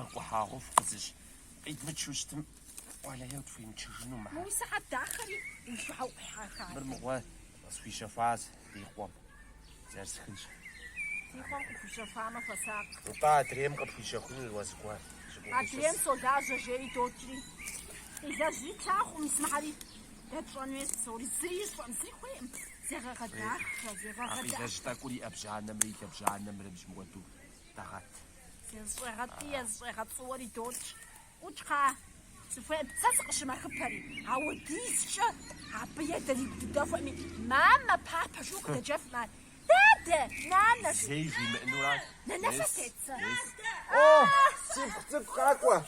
Дыгъэр къухьагъуф къызыщ. Къидмычу щытым, уэлэхьи къытхуимычыжыну Мы уи сыхьэт дахэри уи щхьэ укъихьа хадэм. Мыр мыгъуэ къысхуищэхуащ ди къуэм. Зэрысхынщ. Ди къуэм къыхуищэхуамэ, хуэсакъ. Нтӏэ, адрейм къыпхуищэхунур уэ зыгуэр. Адрейм солажьэ жери докӏри. Къилэжьри тлъагъукъым, мис мыхьэри. Дэ тщӏэн хуейщ псори. Зыри ищӏэм, зыри хуейкъым. Зегъэгъэдахэ, А зегъэгъэдахэ. къилэжь тӏэкӏур и ӏэбжьанэмрэ и лъэбжьанэмрэ мис мыхуэдэу дэгъэт. Зэщӏегъэтӏие, зэщӏегъэцӏууэри докӏ. ӏукӏ кхъа, сыхуейкъым, сэ сыкъыщымэхыпэри, ауэдизкӏэ абы едэр игу дыдэхуэми, мамэ, папэ жиӏэу къыдэджэфым ар. Дадэ, нанэ жи. Зэи жимыӏэнуращ. Нанэфэ тет сэ. О, сипхъу цӏыкӏу, къакӏуэ.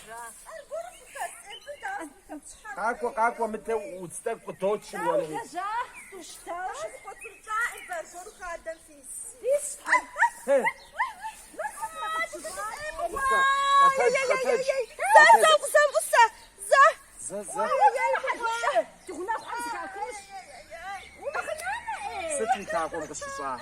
Къакӏуэ, къакӏуэ, мыдэ удз тӏэкӏу къыдочыр Дауэ уэлэхьи. лэжьа, тӏущ, дауэ щыт? Хе. Къэтэдж, къэтэдж. Зэ, зэ. Сыт уи лъакъуэм къыщыщӏа?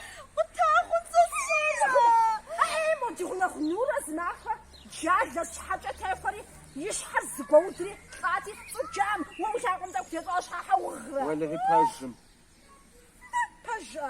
Ди гъунэгъу Нурэ зы махуэ джалэ щхьэкӏэ техуэри, и щхьэр зыгуэудри лӏати, цӏуджам, уэ уи лъакъуэм тӏэкӏу ещӏа щхьэ хьэ угърэ? Уэлэхьи пэжым. Пэжа?